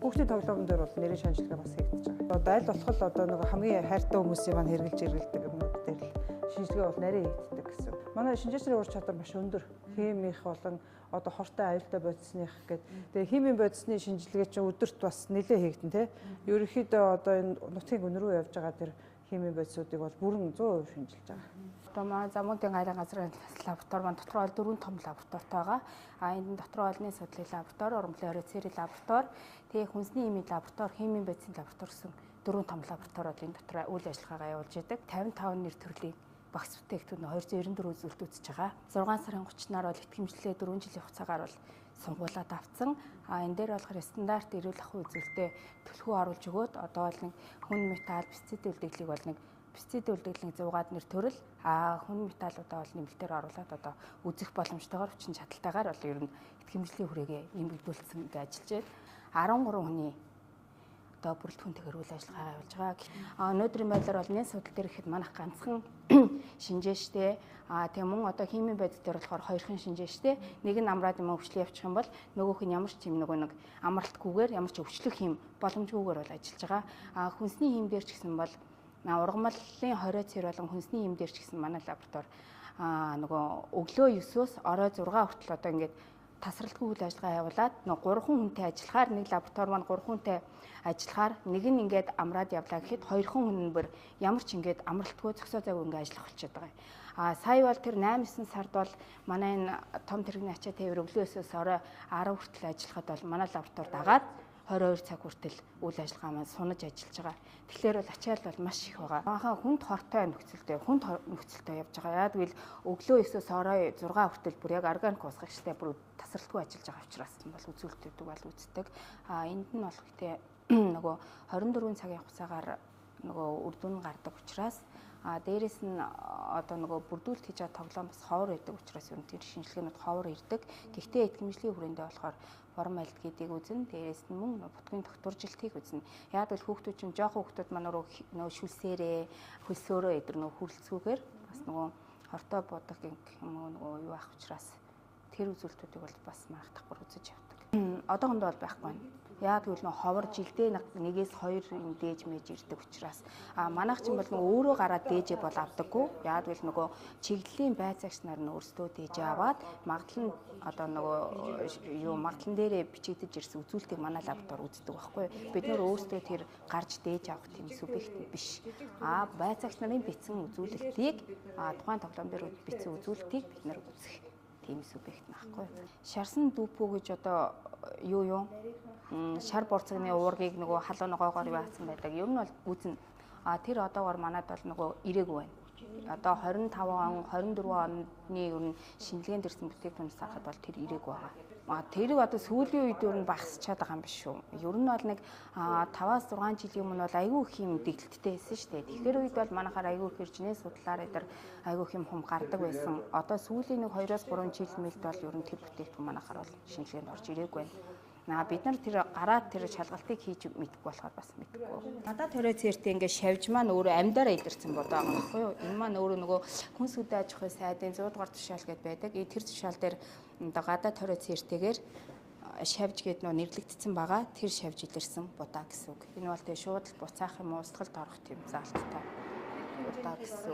Хүүхдийн тоглоом дээр бол нэрийн шинжилгээ бас хийгдэж байгаа. Одоо аль болох л одоо нөгөө хамгийн хайртай хүмүүсийн маань хэрэгжилж эргэлдэг юмнууд дээр л шинжилгээ бол нарийн хийгддэг гэсэн. Манай шинжээчний ур чадвар маш өндөр. Химийнх болон одоо хортой аюултай бодисных гэдэг. Тэгээ химийн бодисны шинжилгээ чинь өдөрт бас нэлээ хийгдэн тий. Ерөнхийдөө одоо энэ нутгийн гүн рүү явж байгаа тэр химийн бодисуудыг бол бүрэн 100% шинжилж байгаа. Одоо манай Замуудын гарын газрын лаборатори маань дотор бол 4 том лабораторитой байгаа. А энд дотор олны судлалын лаборатори, урамлын хорио цэрийн лаборатори, тэгээ хүнсний химийн лаборатори, химийн бодисын лаборатори гэсэн 4 том лаборатори бол энэ дотор үйл ажиллагаагаа явуулж идэг. 55 нэр төрлийн багц бүтээгдэхүүн 294 үзүүлэлт үзэж байгаа. 6 сарын 30-наар бол итгэмжлэлээ 4 жилийн хугацаагаар бол сонгуулад авцсан. А энэ дээр болохоор стандарт эрүүл ахуй үзүүлэлтээ төлхөө оруулж өгөөд одоо бол нэг хүн металл пестицид үлдэгдлийг бол нэг пестицид үлдэгдлийн 100-аад нэр төрөл хүн металлуудаа бол нэмэлтээр оруулаад одоо үзэх боломжтойгоор хүчин чадалтайгаар бол ер нь итгэмжлэлийн хүрээгээ нэмэгдүүлсэн гэж ажиллаж байна. 13 хүний одоо бүрэлдэхүүнтэйгээр үйл ажиллагаа явуулж байгаа. Өнөөдрийн байдлаар бол нэн судал дээр ихэд манайх ганцхан шинжээштэй. Тэгээ мөн одоо химийн бодис дээр болохоор хоёрхан шинжээштэй. Нэг нь амраад юм өвчлөө явчих юм бол нөгөөх нь ямар ч юм нөгөө нэг амралтгүйгээр ямар ч өвчлөх юм боломжгүйгээр бол ажиллаж байгаа. Хүнсний хим дээр ч гэсэн бол ургамлын хорио цэр болон хүнсний хим дээр ч гэсэн манай лаборатори нөгөө өглөө 9-өөс орой 6 хүртэл одоо ингээд тасралтгүй үйл ажиллагаа явуулаад нөгөө 3 хүнтэй ажиллахаар нэг лаборатори маань 3 хүнтэй ажиллахаар нэг нь ингээд амраад явлаа гэхэд 2 хүн нь бүр ямар ч ингээд амралтгүй зөксөө зайгүй ингээд ажиллах болчиход байгаа юм. Сая бол тэр 8-9 сард бол манай энэ том тэрэгний ачаа тээвэр өглөө 9-өөс орой 10 хүртэл ажиллахад бол манай лаборатори дагаад 22 цаг хүртэл үйл ажиллагаа маань сунаж ажиллаж байгаа. Тэгэхээр бол ачаал бол маш их байгаа. Баахан хүнд хортой нөхцөлтэй, хүнд нөхцөлтэй явж байгаа. Яг гэвэл өглөө 9-өөс орой 6 хүртэл бүр яг органик уусгагчтай бүр тасралтгүй ажиллаж байгаа учраас бол үзүүлэлтүүдийг бол үздэг. Энд нь болох гэтээ нөгөө 24 цагийн хугацаагаар нөгөө үр дүн гардаг учраас дээрэс нь одоо нөгөө бүрдүүлэлт хийж байгаа тоглоом бас ховор байдаг учраас ер нь тэр шинжилгээнүүд ховор ирдэг. Гэхдээ итгэмжлийн хүрээндээ болохоор формальдегидыг үзнэ. Дээрэс нь мөн бутгийн тогтворжилтыг үзнэ. Яг л хүүхдүүд чинь жоохон хүүхдүүд маань нөгөө шүлсээрээ, хөлсөөрөө эдэр нөгөө хүрэлцүүгээр бас нөгөө хортой будаг юм уу нөгөө юу ах учраас тэр үзүүлэлтүүдийг бол бас манайх давхар үзэж явдаг. Одоохондоо бол байхгүй байна. Яг гэвэл нөө ховор жилдээ нэгээс хоёр юм дээж мэж ирдэг учраас манайх ч юм бол нөгөө өөрөө гараад дээжээ бол авдаггүй. Яг гэвэл нөгөө чиглэлийн байцаагч нар нь өөрсдөө дээжээ аваад магадлал нь одоо нөгөө юу магадлан дээрээ бичигдэж ирсэн үзүүлэлтийг манай лаборатори үздэг байхгүй. Бид нөр өөрсдөө тэр гарч дээж авах тийм субъект биш. Байцаагч нарын бичсэн үзүүлэлтийг тухайн тоглоом дээр бичсэн үзүүлэлтийг бид нар үзэх тийм субъект байхгүй. Шарсан дүүпүү гэж одоо юу шар борцогны уургийг нөгөө халуун ногоогоор яатсан байдаг. Ер нь бол үзнэ. Тэр одоогоор манад бол нөгөө ирээгүй байна. Одоо 25 он, 24 оны ер нь шинжилгээнд ирсэн бүтээгдэхүүнээс харахад бол тэр ирээгүй байгаа. Тэрийг одоо сүүлийн үед ер нь багасчаад байгаа юм биш үү? Ер нь бол нэг 5-аас 6 жилийн өмнө бол айгүй их юм дэглэлттэй байсан шүү дээ. Тэгэхээр үед бол манайхаар айгүй их хэржнээ судлаар эдэр айгүй их юм хум гардаг байсан. Одоо сүүлийн нэг 2-оос 3 жил мэлд бол ер нь тэр бүтээгдэхүүн манайхаар бол шинжилгээнд орж ирээгүй байна. Бид нар тэр гараад тэр шалгалтыг хийж мэдэхгүй болохоор бас мэдэхгүй. Надад хорио цэртэй ингээд шавж маань өөрөө амьдараа илэрсэн бодоо байгаа байхгүй юу? Энэ маань өөрөө нөгөө хүнс хөдөө аж ахуйн сайдын 100 дугаар тушаал гэдээ байдаг. Тэр тушаал дээр одоо гадаад хорио цэртэйгээр шавж гээд нөгөө нэрлэгдсэн байгаа. Тэр шавж илэрсэн будаа гэсэн үг. Энэ бол тэгээ шууд л буцаах юм уу, устгалд орох тийм заалттай будаа гэсэн үг.